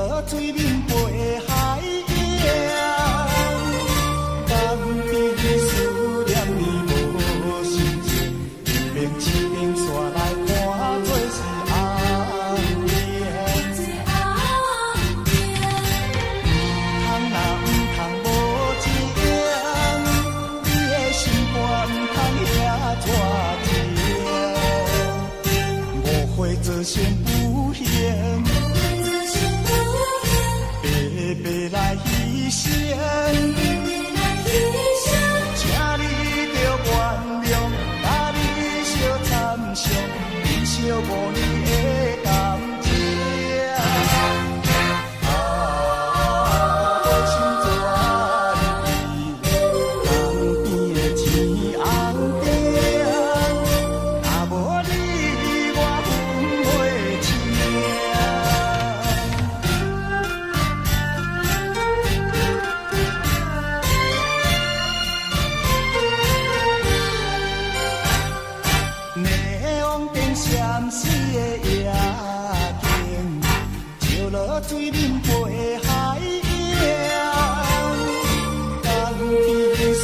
落水面飞海洋，江边思念你無心情，明明市灯线來看做是紅燈。毋通啊毋通無情，你的心肝毋通遐熱情，誤會造成不幸，白白來犧牲。請你著原諒，佮你相參詳，珍惜五年的感情。啊，回心轉意，江邊的青紅燈，若無你，我分袂清。霓虹燈閃爍的夜景，照落水面飛海洋。江邊思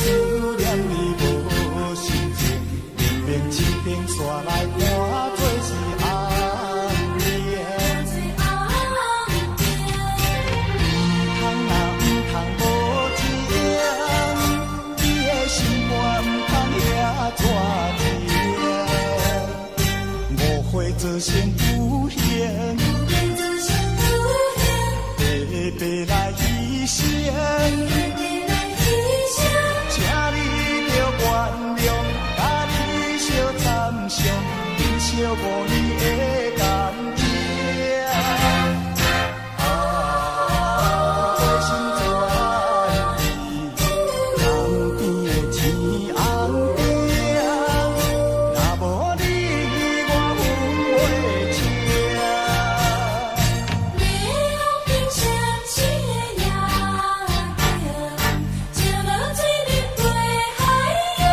念你無心情，明明市燈線來看做是紅燈。毋通啊毋通無情，你的心肝毋通遐熱情，誤會造成不幸，白白來犧牲。請你著原諒，佮你相參詳，珍惜五年的感情。啊，回心轉意，江邊的青紅燈，若無你，我分袂清。霓虹燈閃爍的夜景，照落水面飛海洋。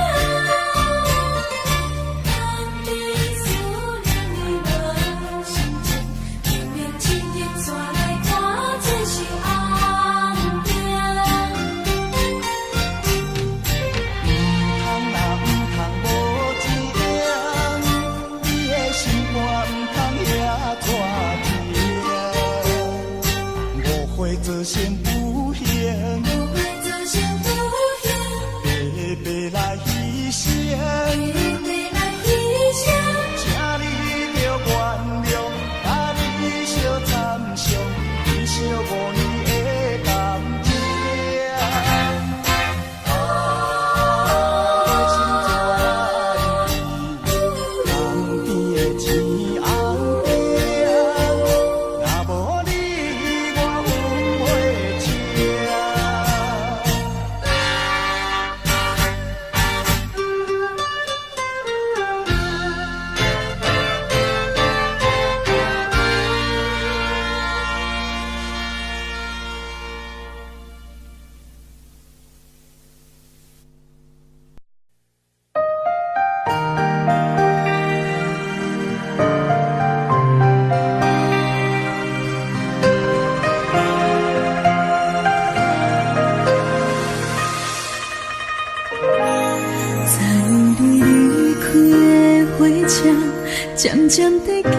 江邊思念你無心情，明明市燈線來看做是紅燈。毋通啊毋通無情，你的心肝毋通遐熱情，誤會造成不幸，誤會造成不幸，白白來犧牲。白白來犧牲。請你著原諒，佮你相參詳，珍惜五年的感情。啊，回心轉意，江邊的青紅燈，若無你，我分袂清。載你離開的火車，漸漸地行，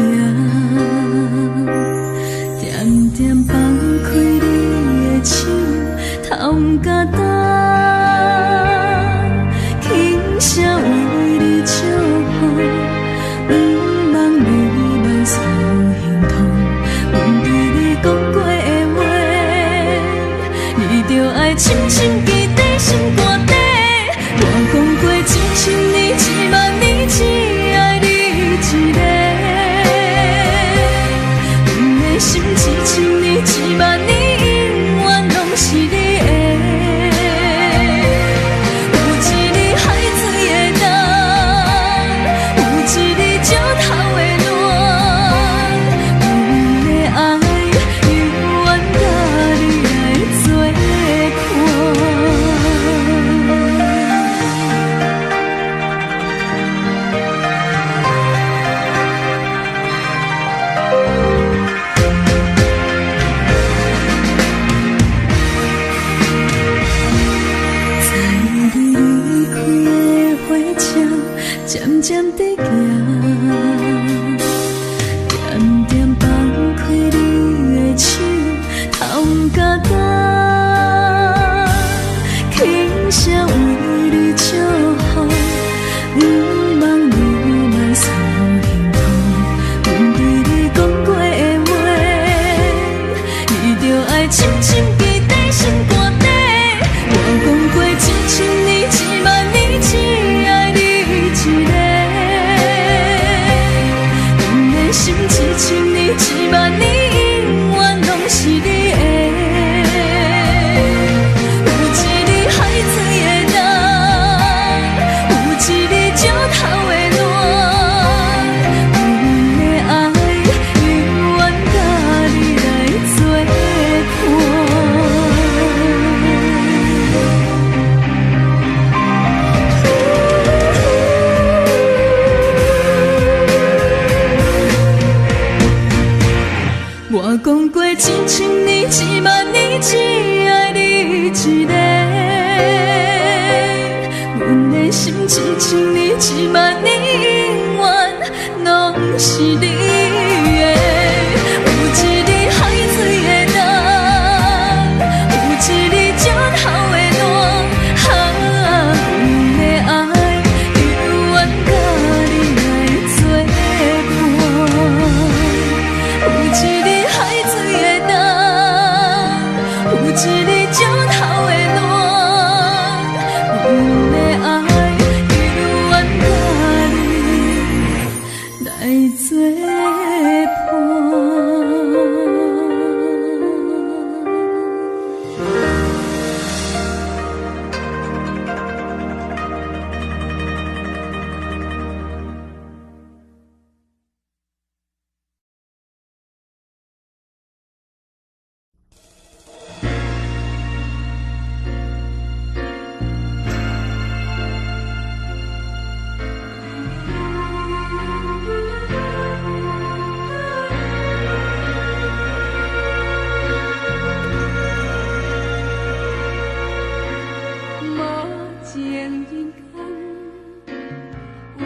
點點放開你的手，頭毋敢等，輕聲為你祝福，毋望你萬事亨通。阮對你講過的話，你著愛深深記佇心肝底。我講過一千年、一萬年，只愛你一个。阮的心一千年、一萬年，永遠攏是你的。有一日海水的干，有一日石頭的軟，阮的愛永遠佮你來做伴。過一千年、一萬年，只愛你一个。阮的心一千年、一萬年，永遠攏是你的。有一日海水的干，有一日石頭的爛，哈，阮的愛猶原佮你來做伴。有一日海水的干，有一日石頭的爛，阮的愛猶原佮你來做伴。無情人間，有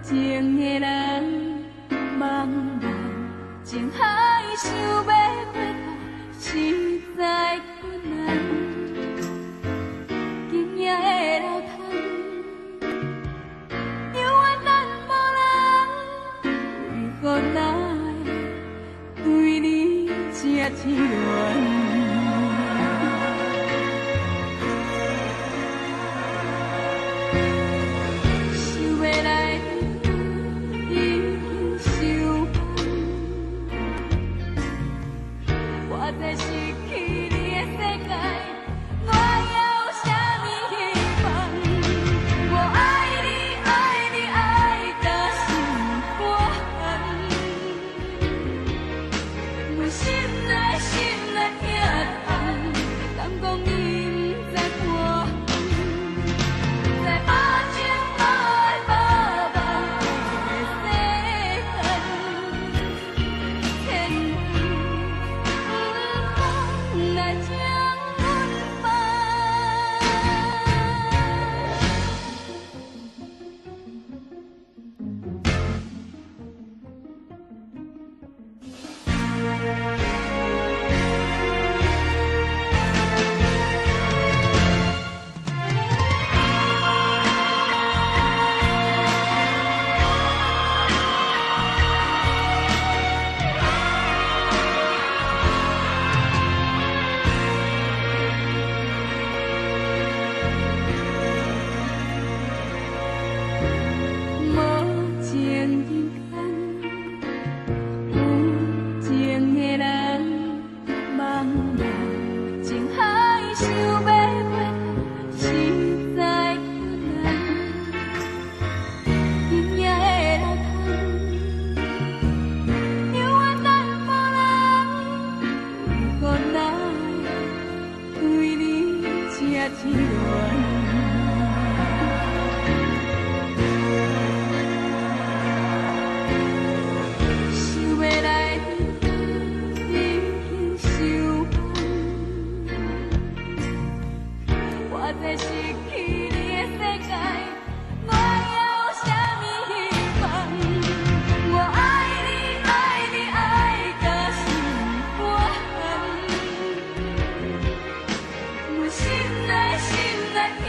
情的人，茫茫情海想欲過渡，實在困難。今夜的流淌，猶原等無人，為何哪會對你這痴戀？想欲來已經受煩，我這失去你的世界，我還有啥物希望？我愛你，愛你，愛甲心肝。阮心內心內疼痛，敢講你不知我在把情把愛把夢的世間，千萬毋通來將阮放。無情人間，有情的人，茫茫情海想欲過渡，實在困難。今夜的流淌，猶原等無人，為何哪會對你這痴戀？想欲來已經受煩，我這失去你的世界，我還有啥物希望？我愛你，愛你，愛甲心肝。阮心內心內疼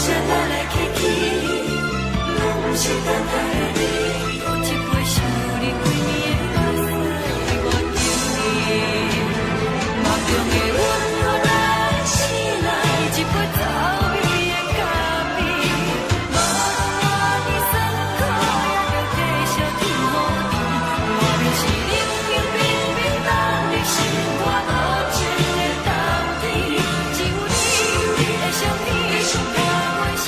是來來去去，攏毋是等待的你。閣一擺想你規暝的目屎，我求你。夢中的阮予咱醒來，一杯走味的咖啡，無論偌尼酸苦，也著繼續天好甜。外面是冷冰冰冰凍的心肝無情的冬天，只有你，你的相片，伴阮相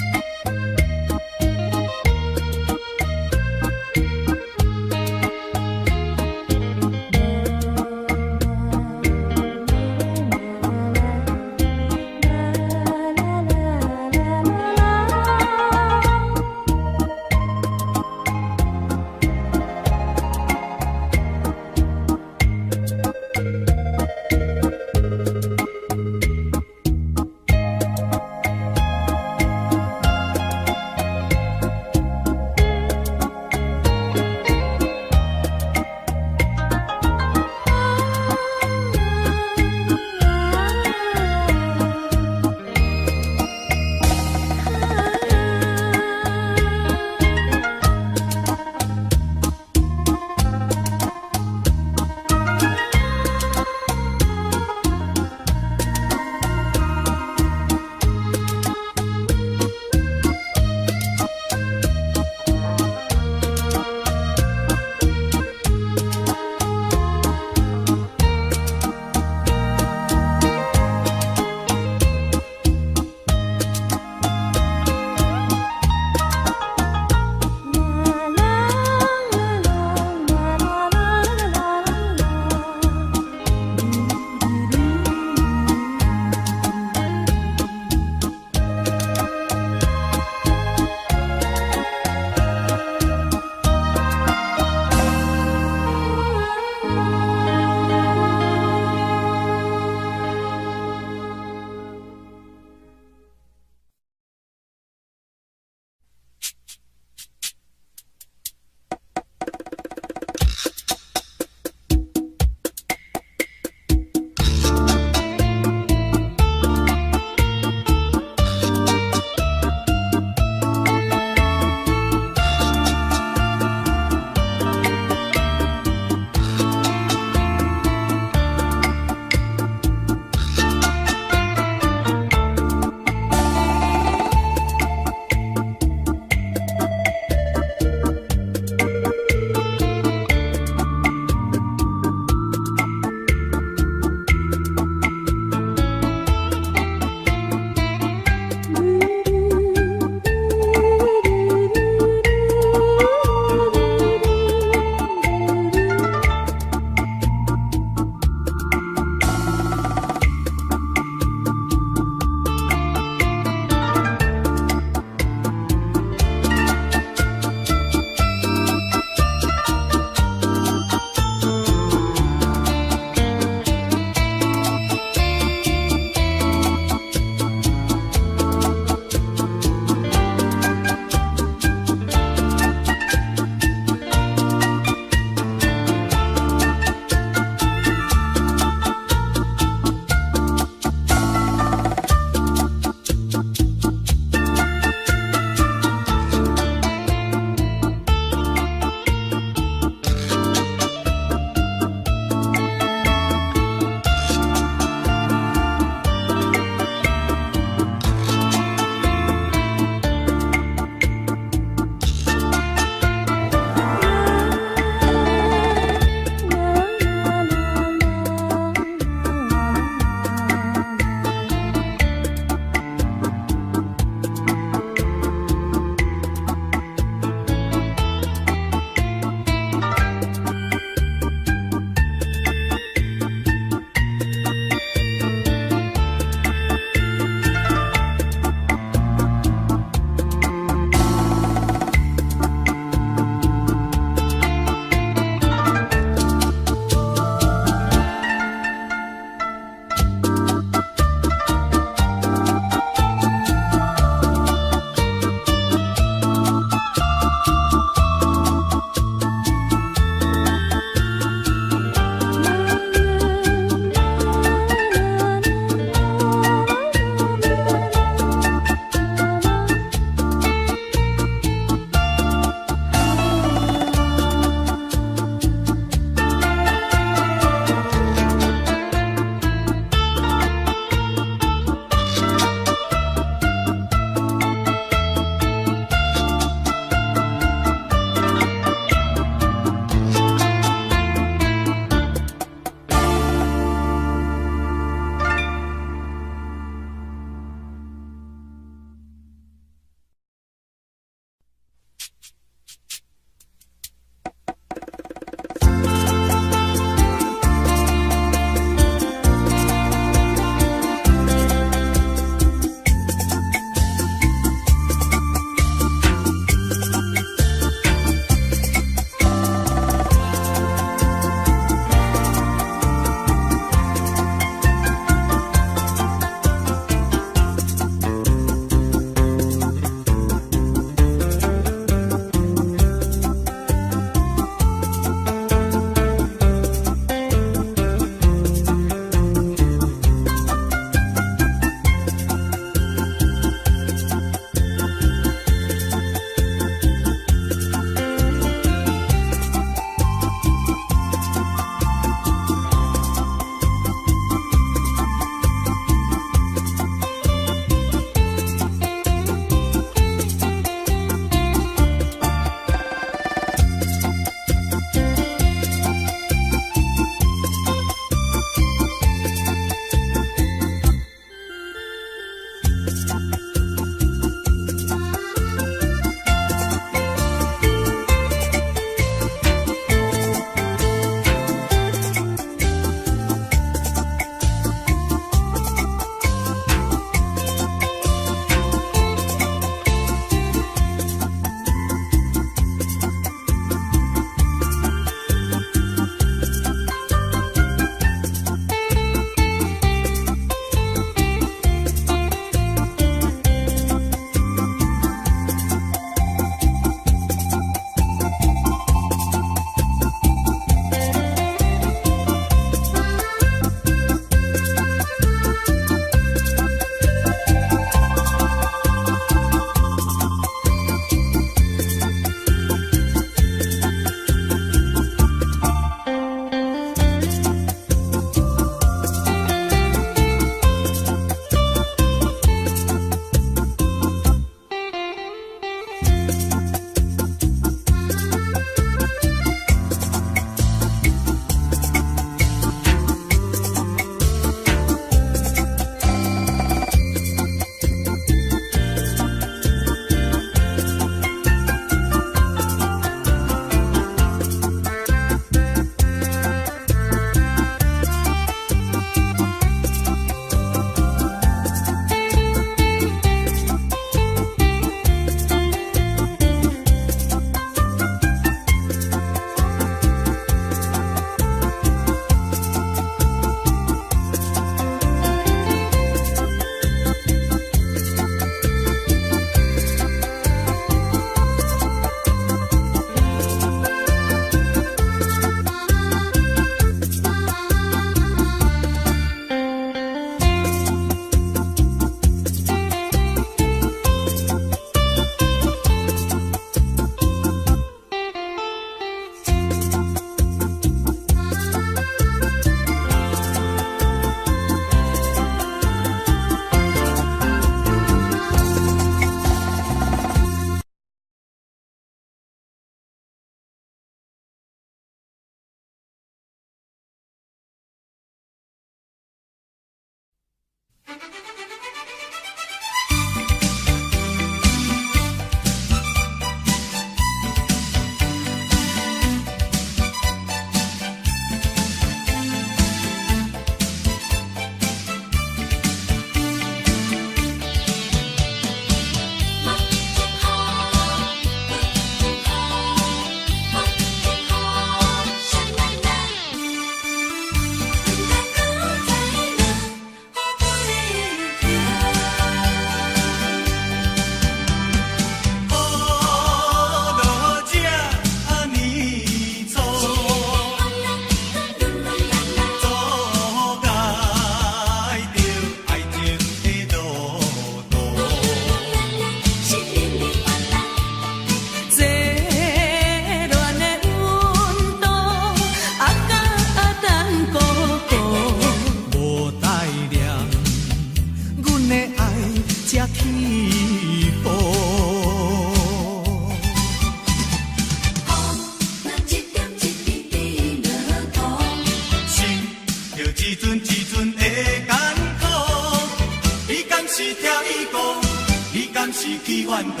怨妒？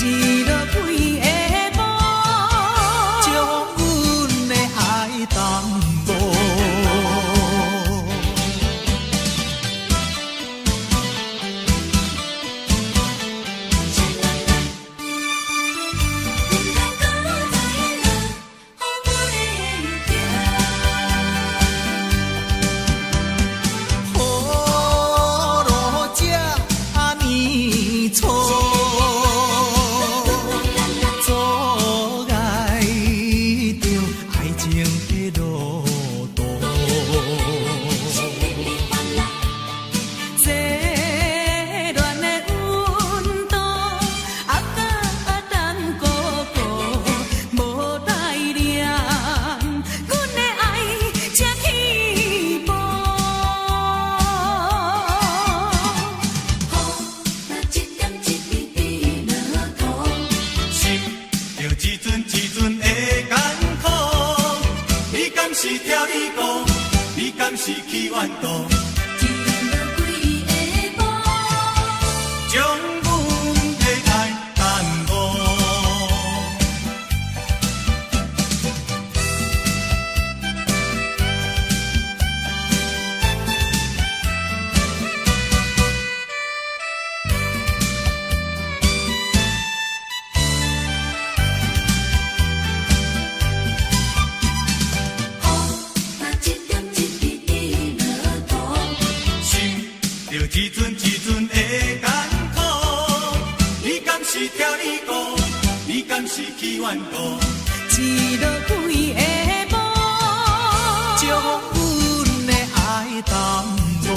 一落几下晡，将阮的爱耽误。何路这呢错？阻碍着爱情的路途。热恋的温度，压甲等孤孤，无带念，阮的爱才起步。心着一阵一阵的艰苦，你敢是疼你顾？你敢是去怨妒？将阮的爱耽误。心着一阵一阵的艰苦，你敢是疼你顾？你敢是去怨妒？一落几下晡，将阮的爱耽误。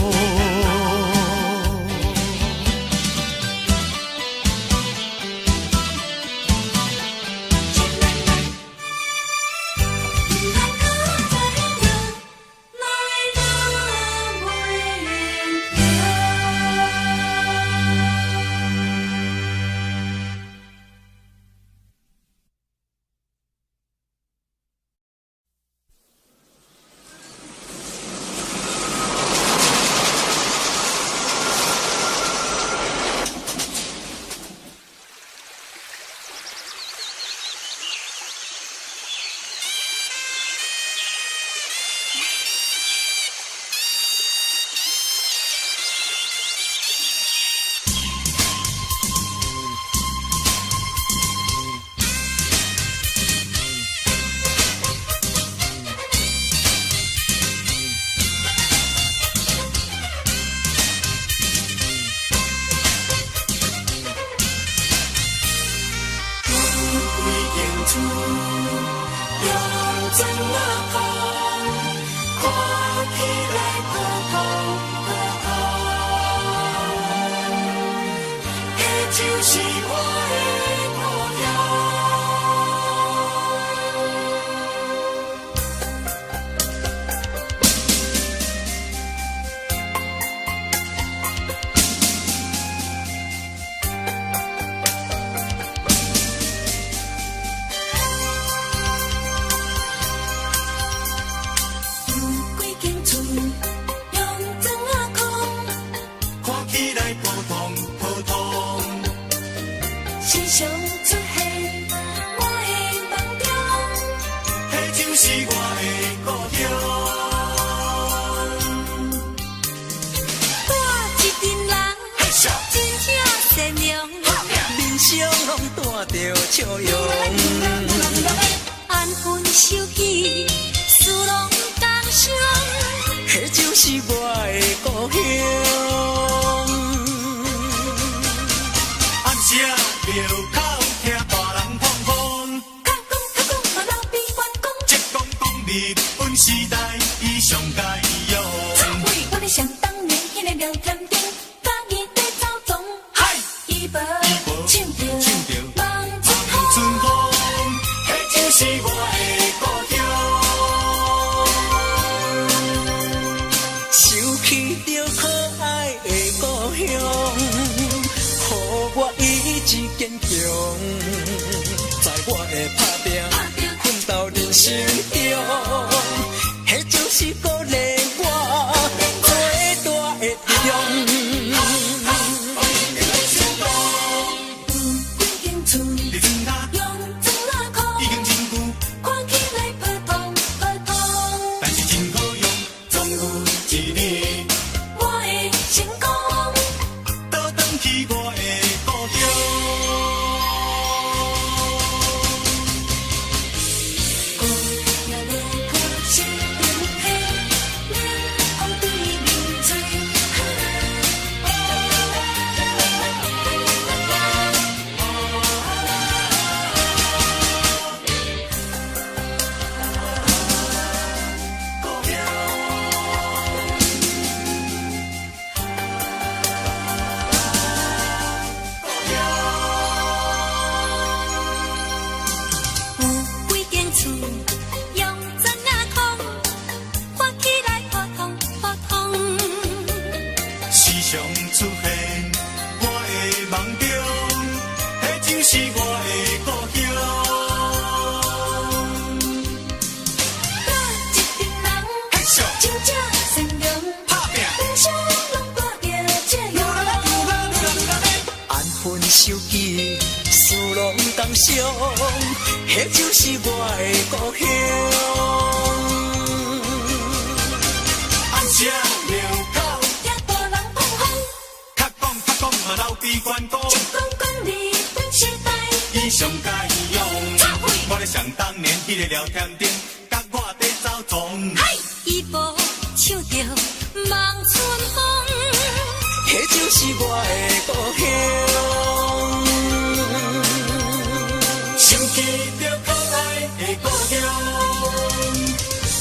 就是我的故乡。有几间厝用砖仔空，看起来普通普通，时常出现我的梦中。彼就是我的故乡。住一阵人，真正善良，面上拢带著笑容。安分守己，事拢共相。彼就是我的故乡。暗时庙口听大人放风，较讲较讲嘛老比关公。浙江讲日本时代伊上佳用。我咧想当年彼个廖添丁，家己在走总，嗨，伊无唱著唱著望春风。春风，彼就是我的故乡。想起著可爱的故乡，予我意志坚强，在我的打拼奋斗人生中，彼就是鼓励我最大的力量。厝用砖仔空，看起來普通普通。時常出現我的夢中，彼就是我的故鄉。住一陣人，真正善良，拍拼，平常攏帶著笑容。安分守己，事攏同上，彼就是我的故鄉。暗声庙口，也无人放风，较讲较讲嘛流比关公，一讲讲日本时代，伊上佳用。我咧想當年彼个廖添丁，佮我伫走撞。伊無唱著望春風。彼就是我的故鄉。想起著可愛的故鄉，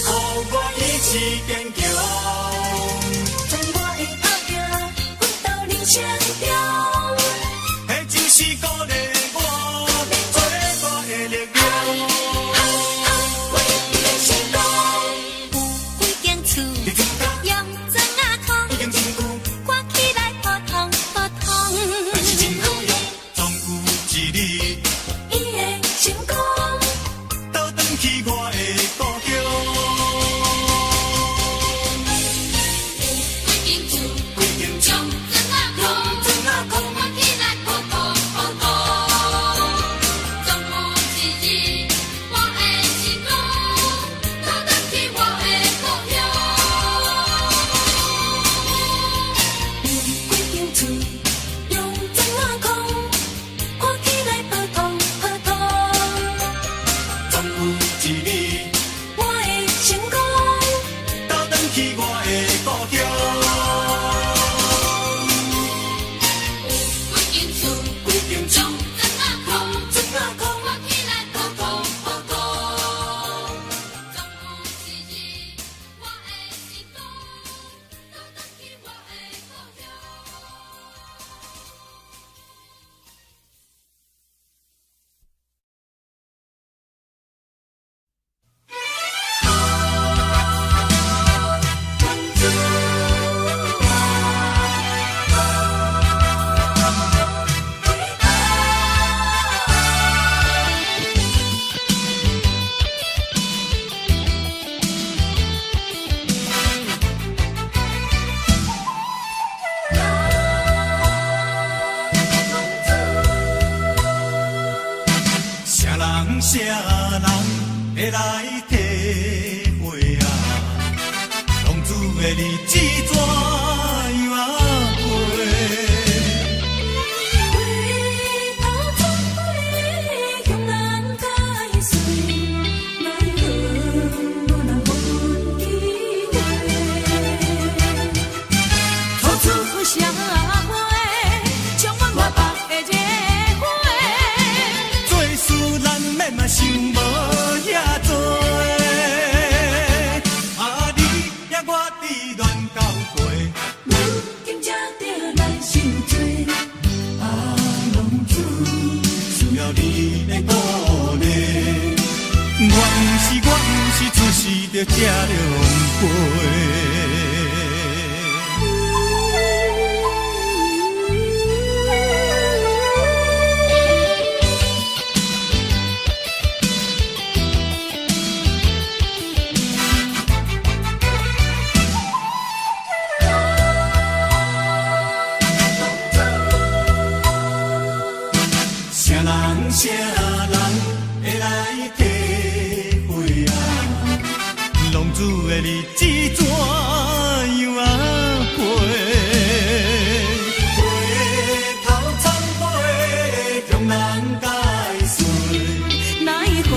予我意志堅強。全我的打拼，奮鬥人生中。彼就是鼓勵我最大的力量。我人生中有幾間厝，你感覺用磚仔空，已經真久，看起來普通普通。但是真好用，總有一日伊會成功。倒轉去我的故鄉。幾間厝，幾間厝用磚仔空，磚仔空看起來普通普通。總有一日我會成功，倒轉去我的故鄉。有幾間厝，用磚仔空，看起來普通普通。總有一日我會成功。倒轉去我的故鄉。幾間厝，幾間厝用磚仔空，磚仔空看起來普通普通。總有一日我會成功，倒轉去我的故鄉。啥人啥人會來體會啊？浪子的日子怎樣啊過？回頭轉回，向人解釋，奈何無人予阮機會。处處社會充滿我別的熱血。做事難免嘛想無遐濟，啊你也我佇亂交陪，如今才著來受罪。啊浪子需要你的鼓勵。我毋是出世就這狼狽。啥人啥人會來體會啊？浪子的日子怎樣啊過？回頭懺悔，向人解釋。奈何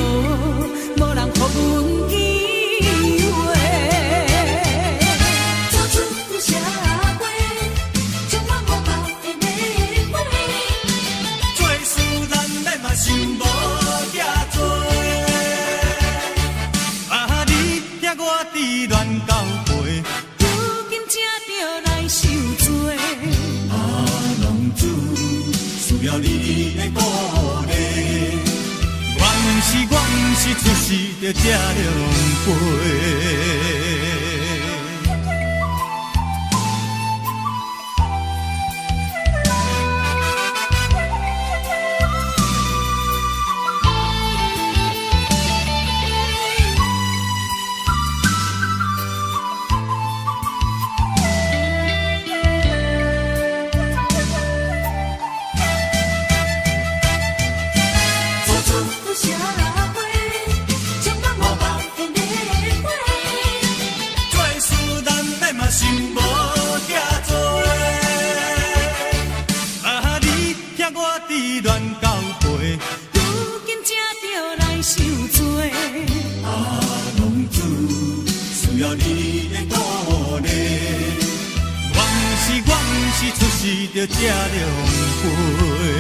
無人予阮機會。處處社會充滿我別的熱血。做事難免嘛想無遐濟，啊你疼我佇亂交陪，如今才著來受罪。啊浪子需要你的鼓勵。我毋是出世就著這狼狽。出世就這狼狽。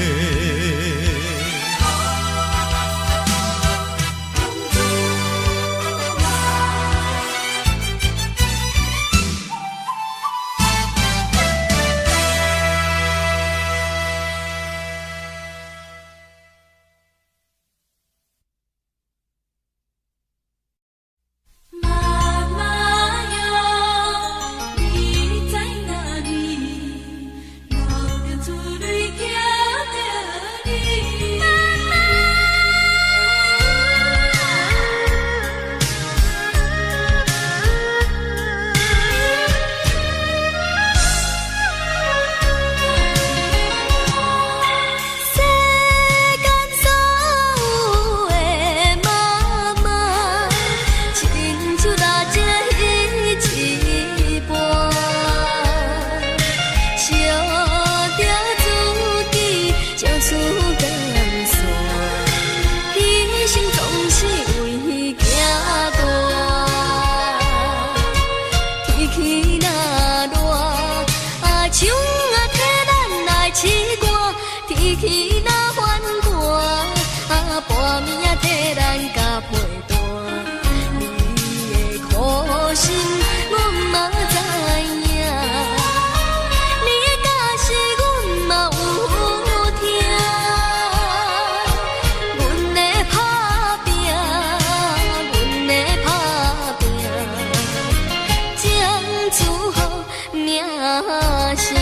世。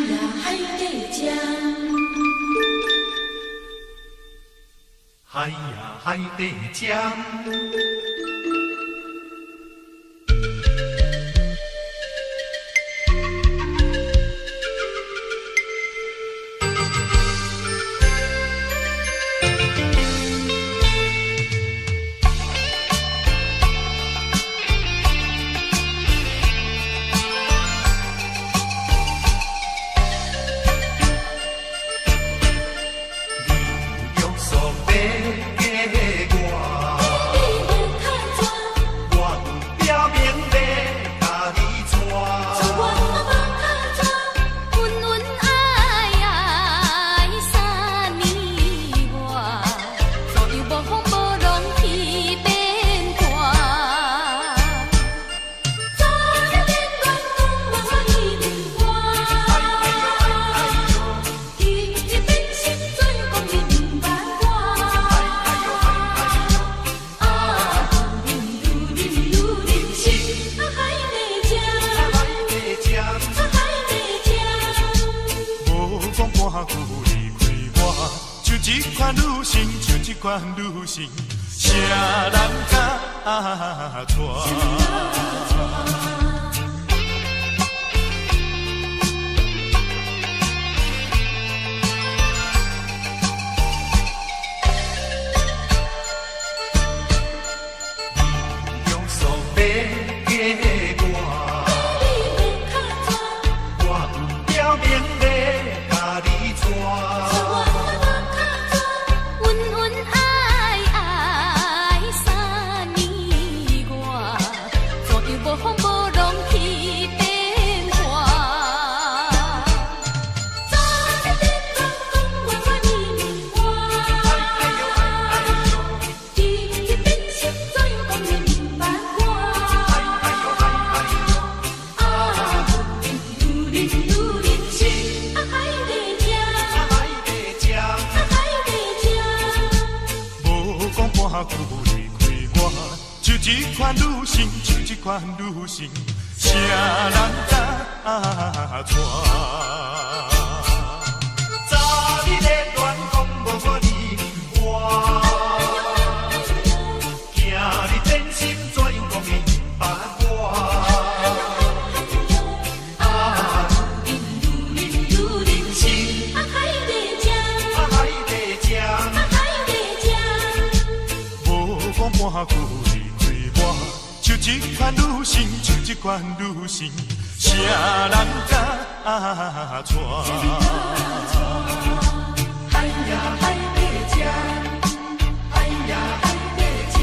呀海底針。海呀海底針。你约束要嫁我，你欲卡怎？我有表明欲共你娶。带我欲卡怎？阮阮爱爱3年外，左右无风无浪天变卦。早知变乱讲我我你毋换，今日变心怎样讲你毋捌我？啊，愈啉愈入心，啊海底针，海底针，啊海底针。无讲半句离开我，像这款女性，像这款女性，啥人敢娶？你约束欲嫁我，你欲卡怎？我有表明欲共你娶。带我欲卡怎？阮阮爱爱3年外，左右无风无浪天变卦。早知变乱讲我我你毋换，今日变心怎样讲你毋捌我？啊，愈啉愈入心，啊海底针，海底针，啊海底针。无讲半句离开我，像这款女性，像这款女性，啥人敢娶？早日的恋讲无我你毋换，今日变心怎样讲你毋捌我？啊，愈啉愈入心，啊海底针，啊海底针，啊海底针。无讲半句离开我，像这款女性，像这款女性，啥人敢娶？海呀海底针，海呀海底针。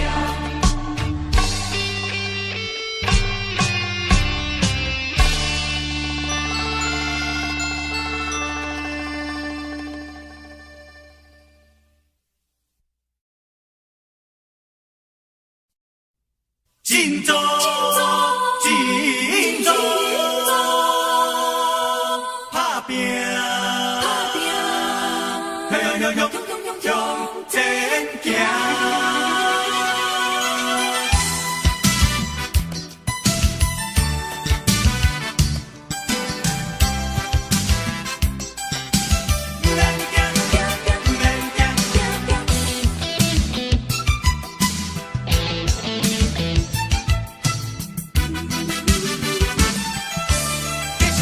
振作，振作，拍拼，向向向向前行。毋免惊，毋免惊。继续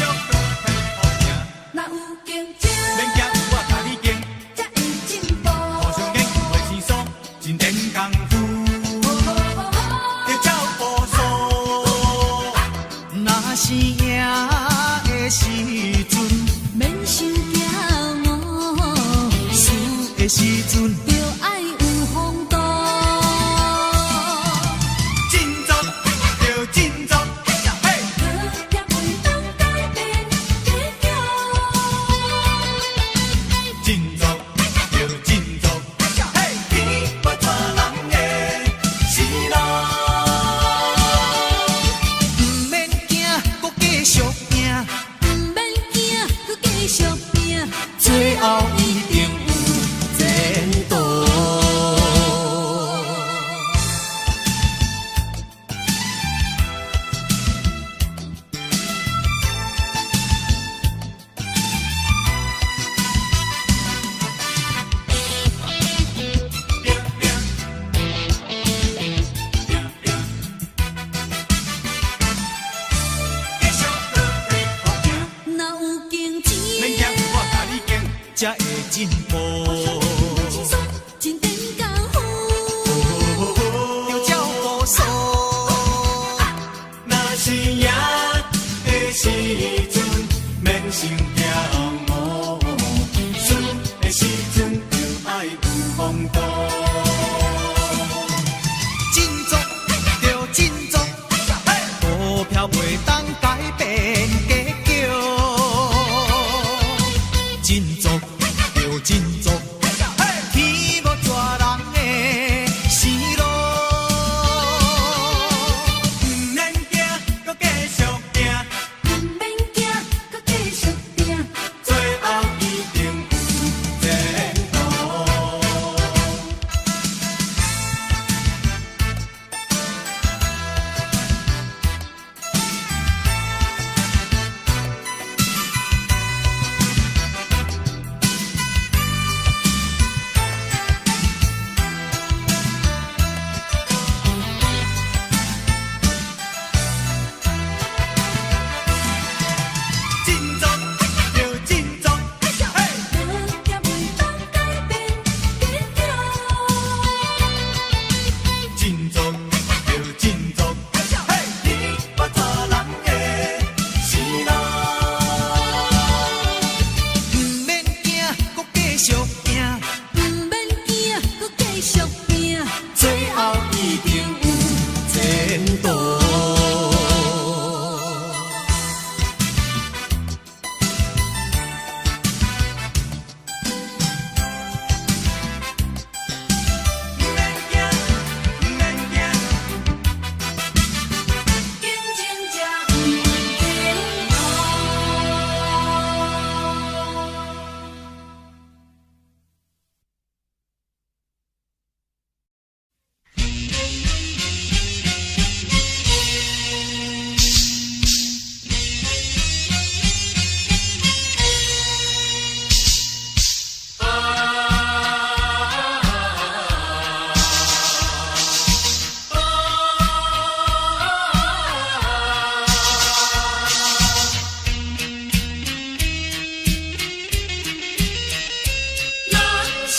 若有竞争，免惊，我共你竞，才会进步。互相研究袂生疏，真练功夫，得照步数。若是赢的时阵，免伤骄傲，输的时阵，著爱有风度。振作，就振作，嘿！学业袂当改变结局。振作，就振作，嘿！天无带人的是路。毋免惊，阁继续拼，毋免惊，阁继续拼，最后一定有前途。才會進步。真典功夫，著照步數。若是贏的時陣，免傷驕傲；輸的時陣，就愛有風度。振作著振作，股票袂當改變結局。振作著振作，天無絕人的生路。毋免驚，閣繼續拼，毋免驚，閣繼續拼。最後一定有前途。振作著振作，股票袂當改變結局。振作著振作，天無絕人的生路。毋免驚，閣繼續拼，毋免驚，閣繼續拼。最後一定有前途。毋免驚，毋免驚。競爭才有前途。人生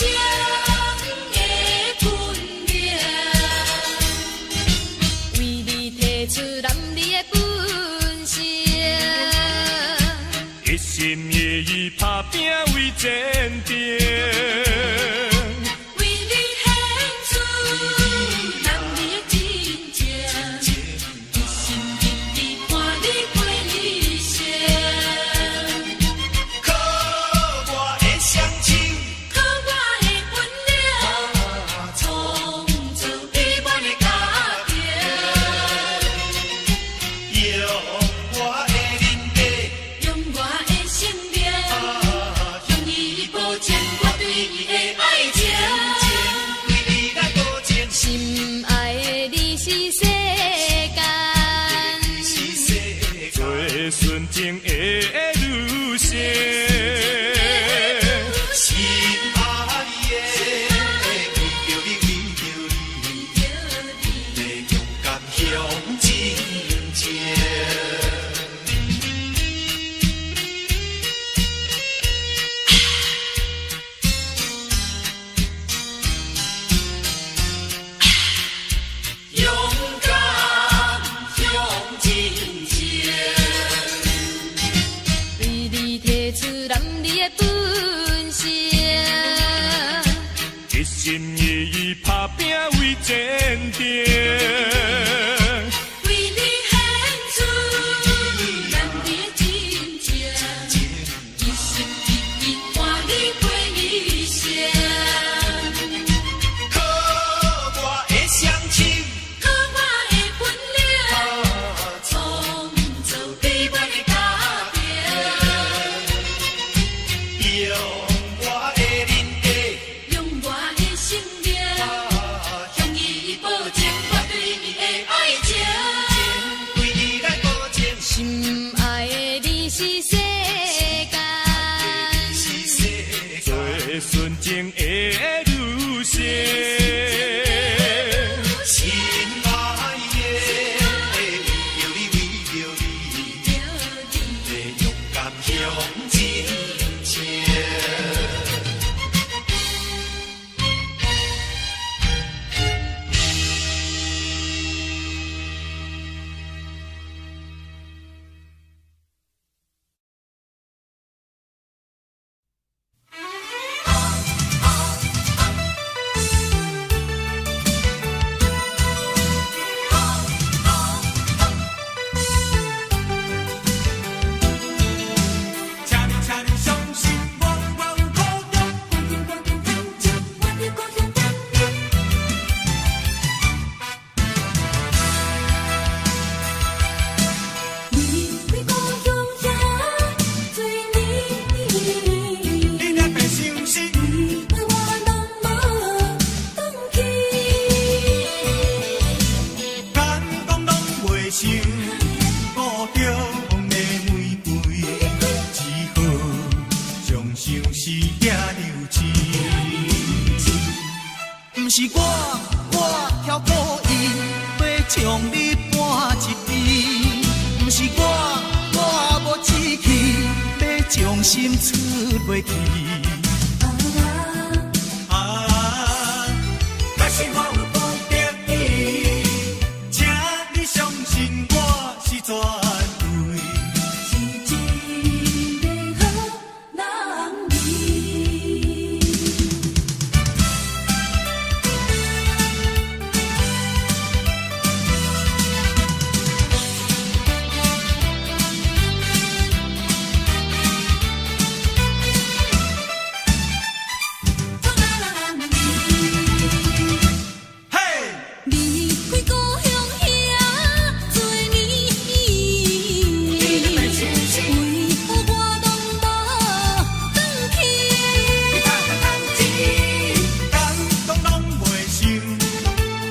的本領，為你提出男兒的本性。一心一意拍拼為前程，為你獻出男兒的真情，一心一意伴你過一生。靠我的雙手，靠我的本領，創造美滿的家庭。用我的人格，用我的生命，向伊保證我對伊的愛情。為你來保證，心愛的你是世間。是世做純情的女性。心愛的，為著你，為著你，要勇敢向前前。勇敢向前前，為你提出男兒的本性。一心一意拍拼為前程，為你獻出男兒的真情，一心一意伴你過一生。靠我的雙手，靠我的本領，創造美滿的家庭。用我的人格，用我的生命，向伊保證我對伊的愛情。為你來保證，心愛的你是世間。是世做純情的女性。心愛的，為著你，為著你，要勇敢向前前。相思寄留痴。毋是我，我巧故意欲將你搬一邊。毋是我，我無志氣欲將心出袂去。啊，若是我有不得已，請你相信我是絕對。是一個好男兒。嘿！離開故鄉遐濟年，為何我攏無轉去？感動攏袂想，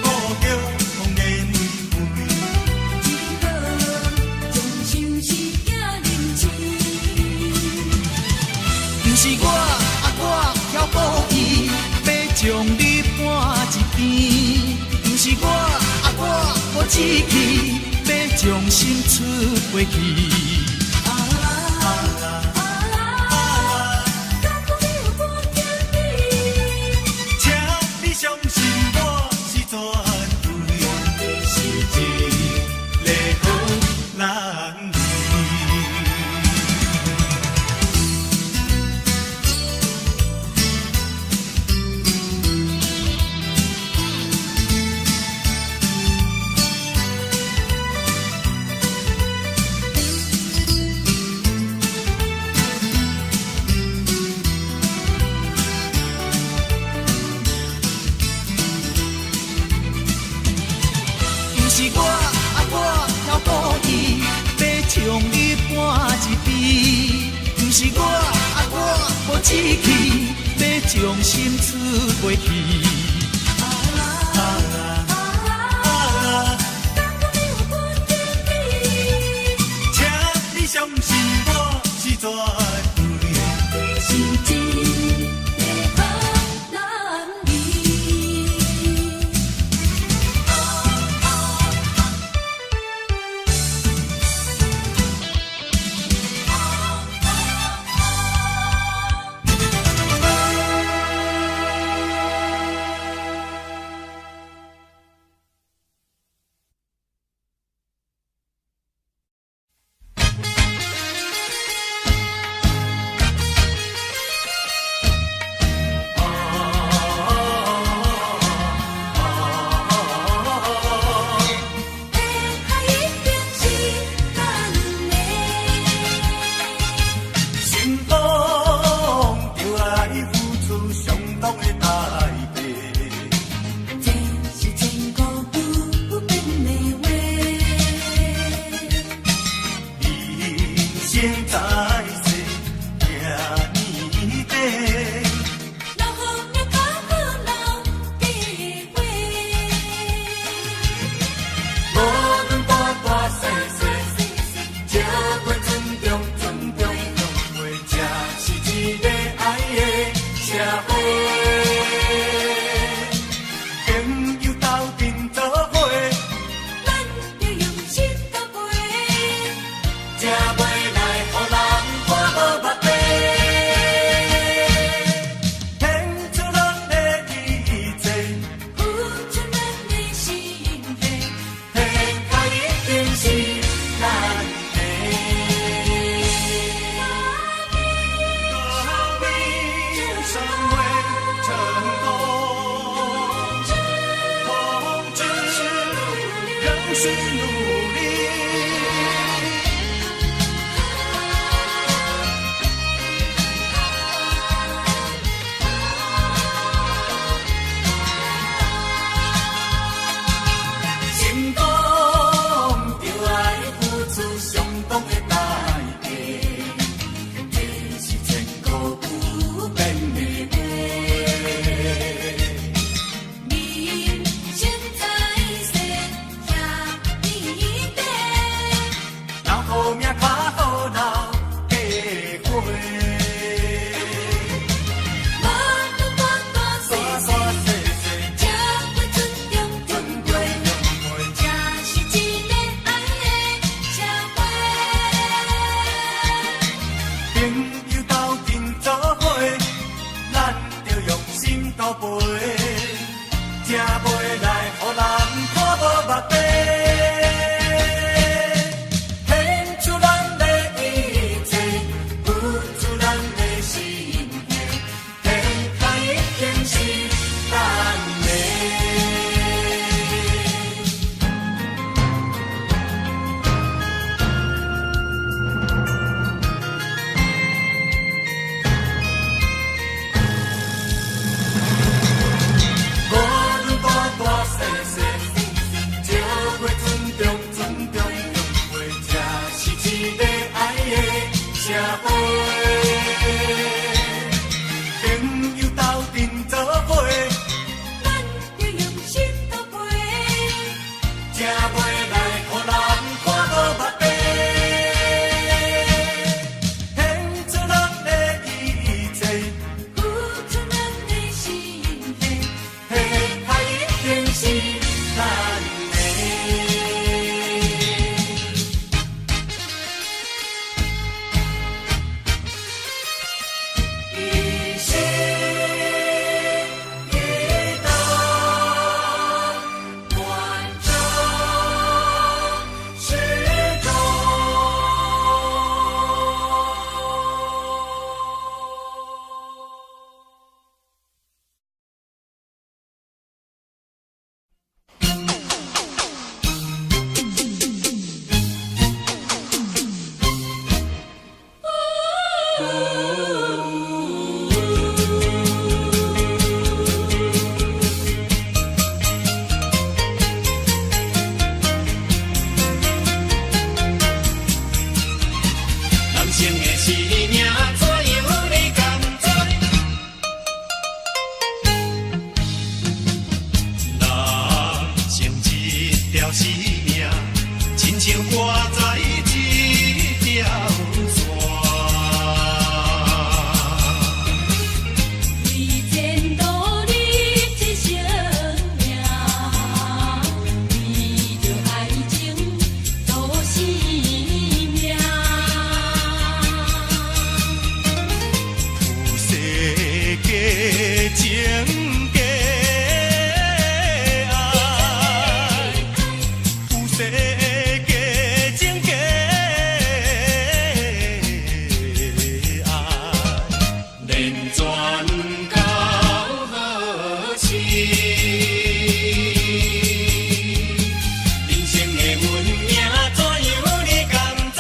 故郷風的玫瑰。只好將相思寄入痴。毋是我，啊我巧故意欲將你搬一邊。毋是我，啊我無志氣欲將心出袂去。啊，敢講你有半點美？請你相信我是絕對，是一個好男兒。毋是我，啊我巧故意欲將你搬一邊。毋是我，啊我無志氣欲將心出袂去。啊，敢講你有半點美？請你相信我是絕對。是一個好男兒。下海一定是咱的。成功就愛付出相當的代價。這是千古不變的話。人生在世，這呢短。留予命較好留計劃。無論大大細細，才會尊重尊重，因為這是一個愛的社會。朋友鬥陣做伙，咱著用心交陪。才袂來予人看無目地。獻出咱的一切，付出咱的心血，天下一定是咱的。革命尚未成功，同志仍需努力。成功就愛付出相當的代價，這是千古不變的話。人生在世，遐爾免轉到何時？人生的運命怎樣你敢知？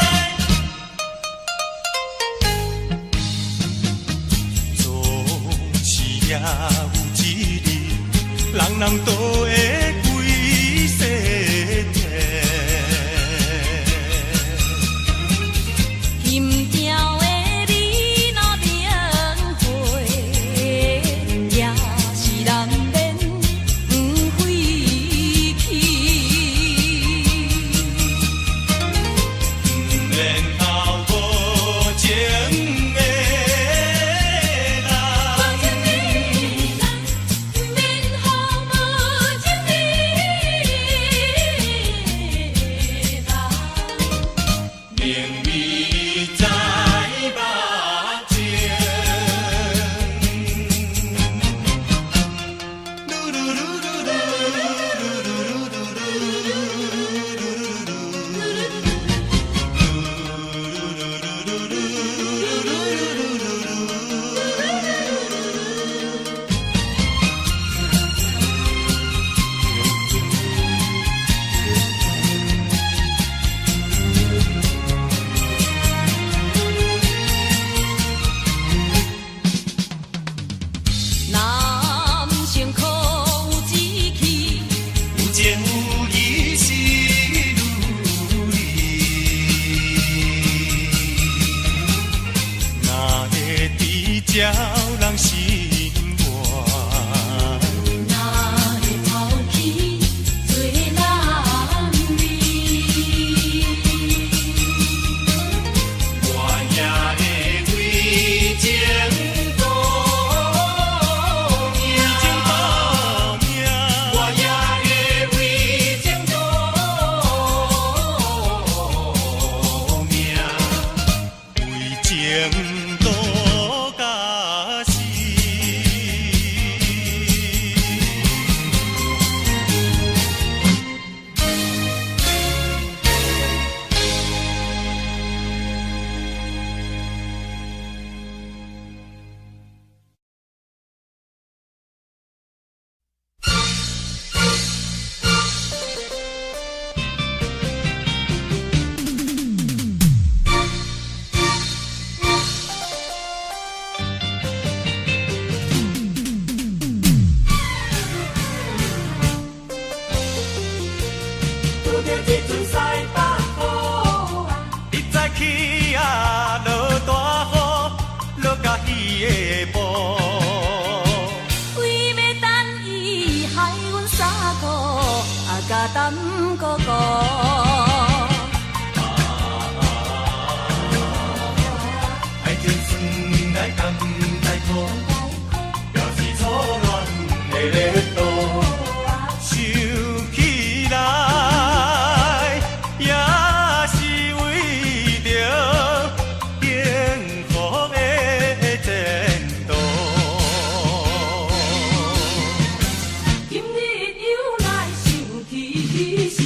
總是也有一日，人人都會歸西天。心痛的你若明悔，也是難免不回去。毋免哭無情的人。毋免予無情的人。明媚在目前。噜噜噜噜噜噜噜噜男生可有志氣？有情有義是如理，哪會知照人心愿？哪會拋棄做男兒？我也會為情賭命，我也會為情賭命，為情賭甲死。拄著這陣西北風啊，你早起啊，落大雨，落甲彼个晡。為欲等伊害阮衫褲，啊共耽搁搁。愛情算來甘來苦，表示初戀的熱度。想起來，也是為著幸福的前途。今日又來想起時，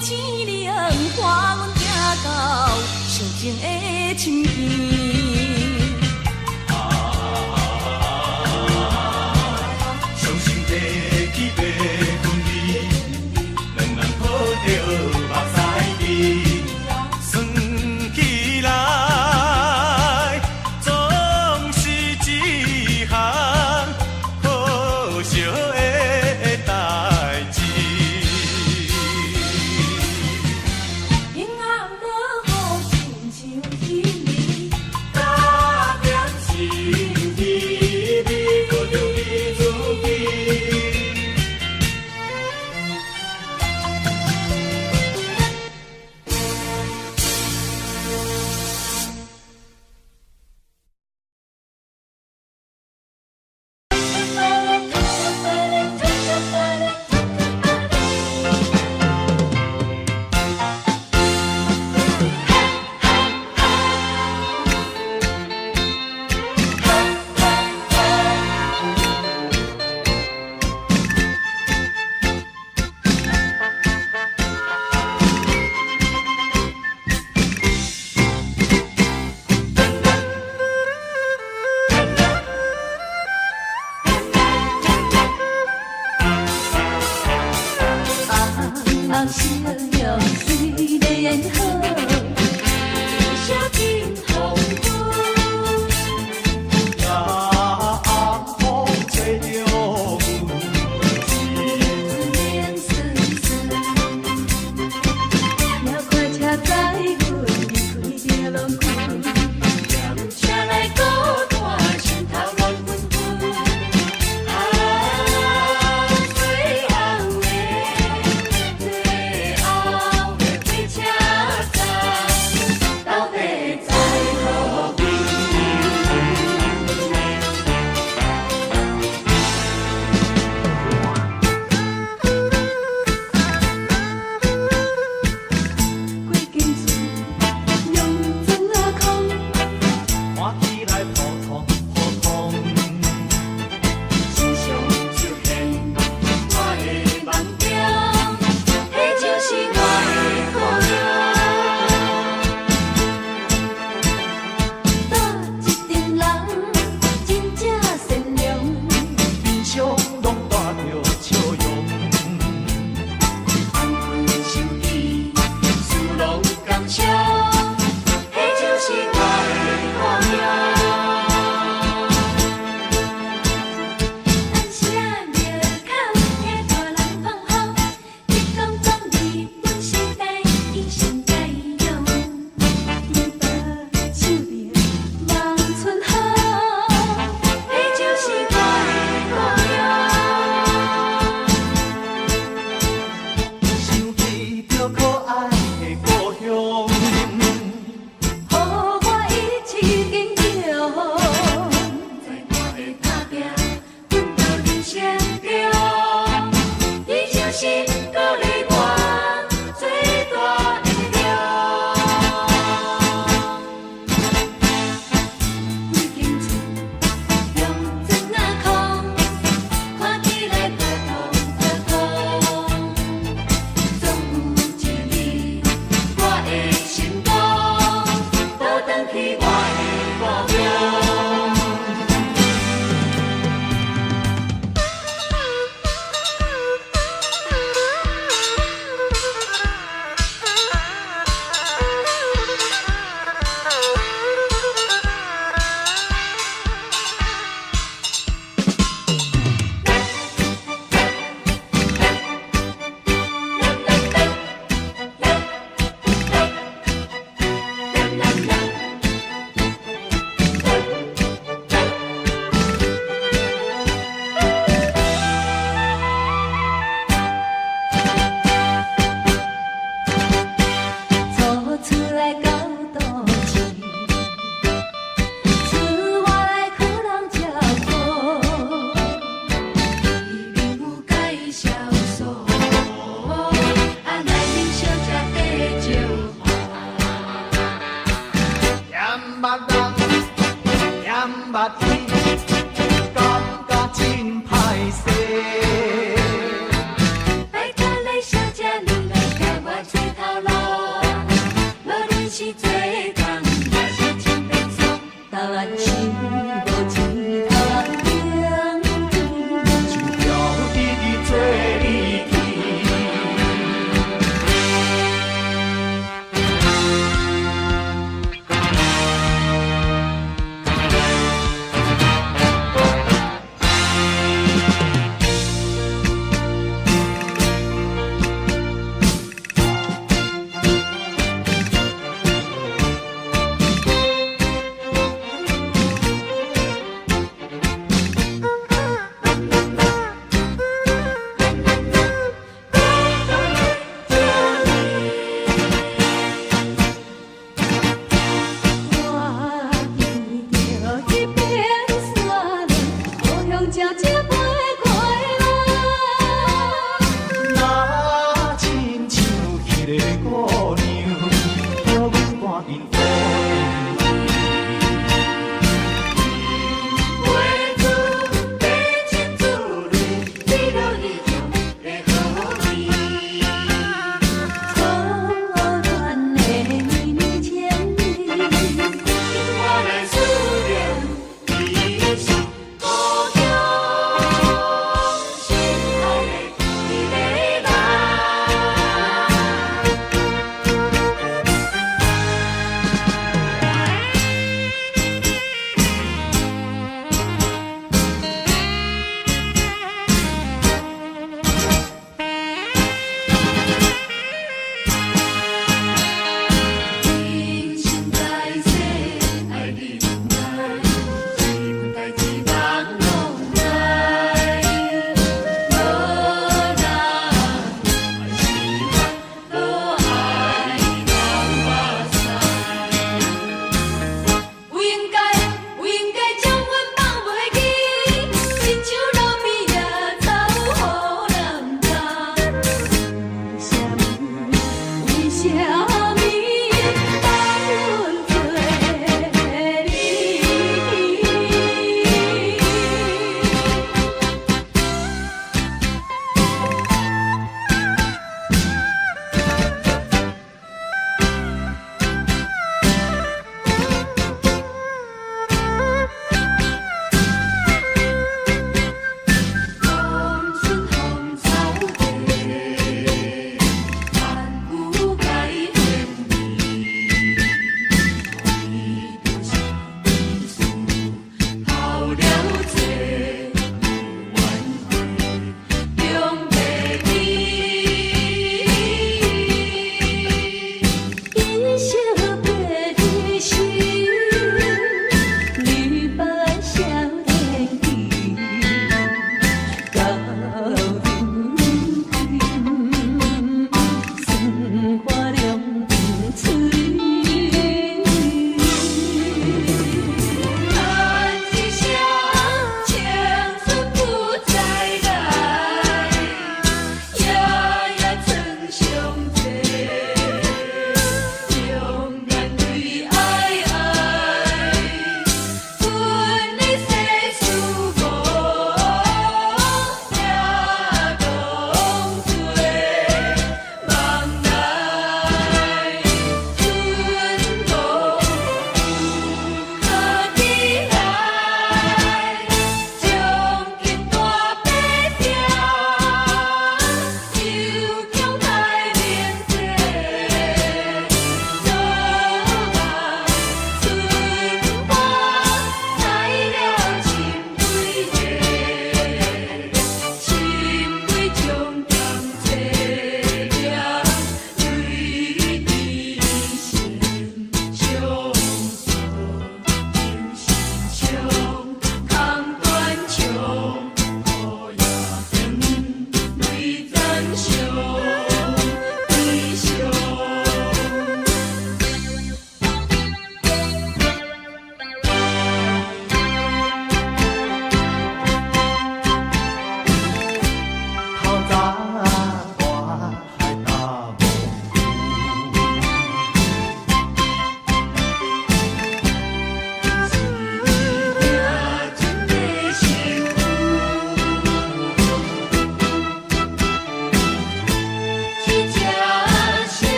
凄涼，伴阮行到相情的深边。相信提起袂分离，两人抱著目屎滴，算起来总是一项可惜的代誌。彼暗落雨，親像彼暝，加點心甜蜜，搁着彼此記。红红笑容水莲好，写真风雨。夜暗风吹着雨，冷丝丝，鸟快车载阮离开这农区，车内孤单，心头乱纷纷。啊，最后的，最后的火车站。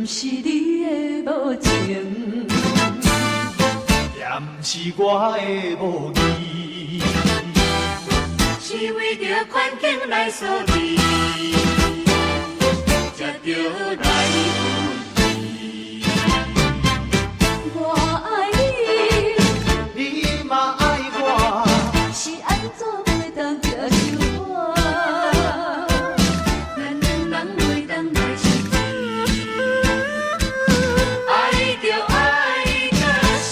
是你的無情，也毋是我的無義，是為著環境來鎖定，才著來分離。我愛你，你嘛愛我，是按怎袂當接受我？咱兩人袂當來失去，愛就愛到死。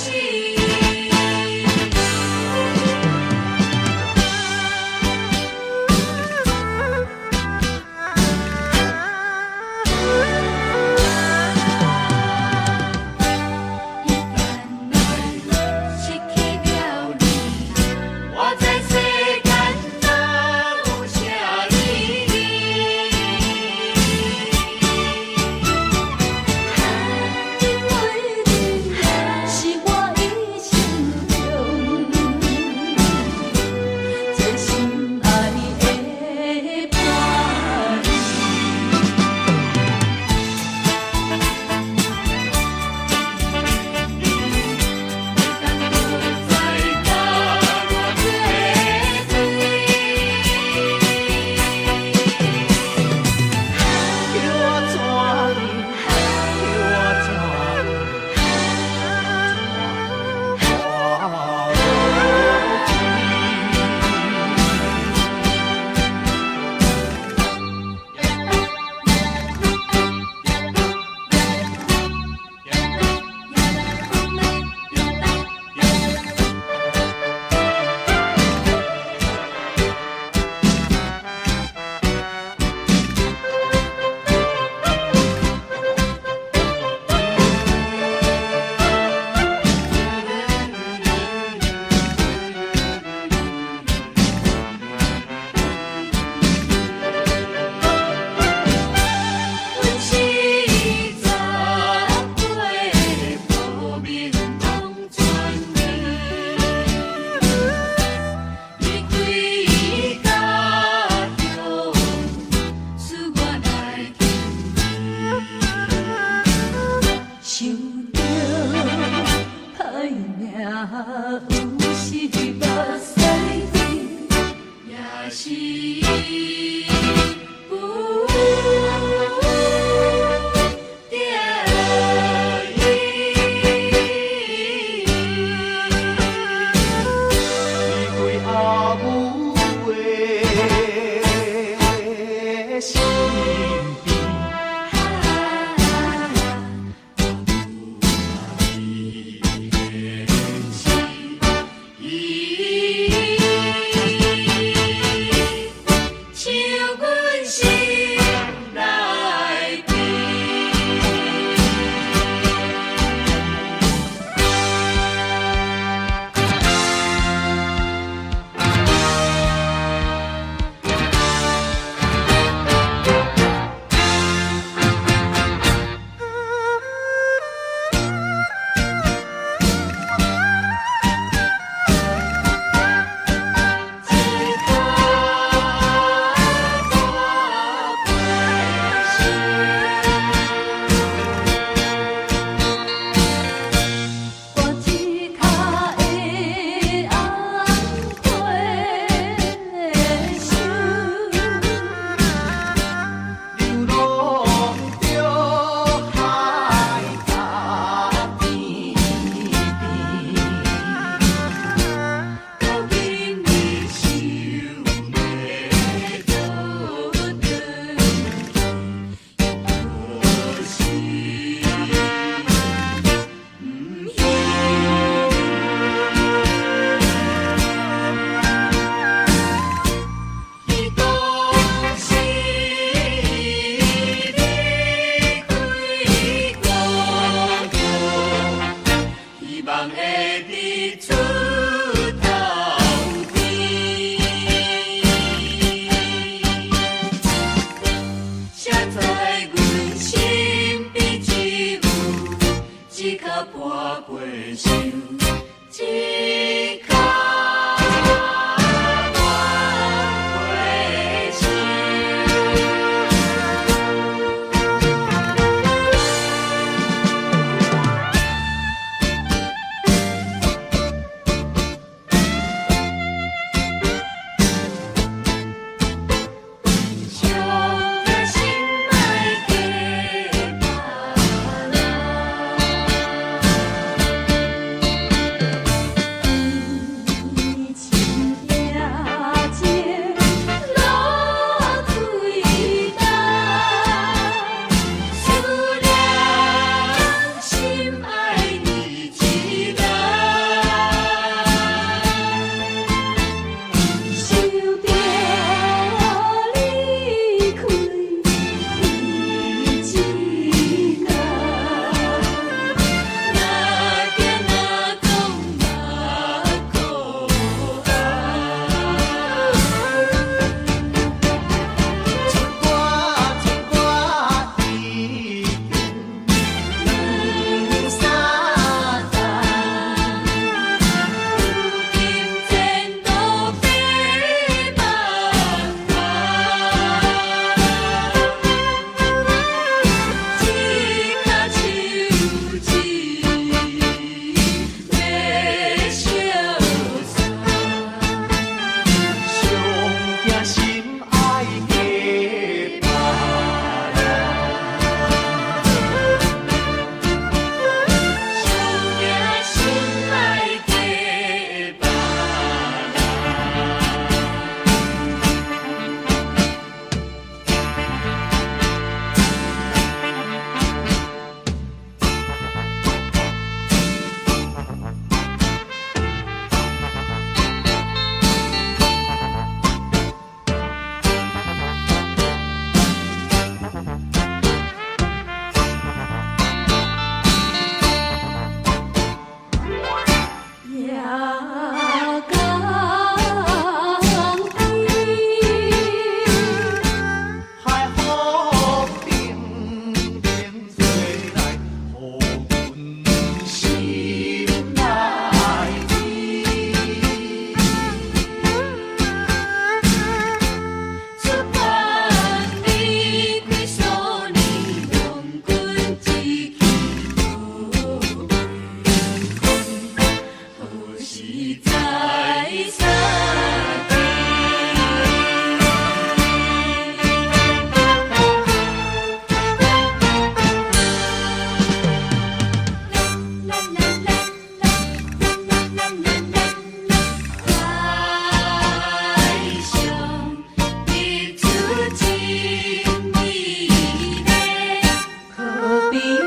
邊。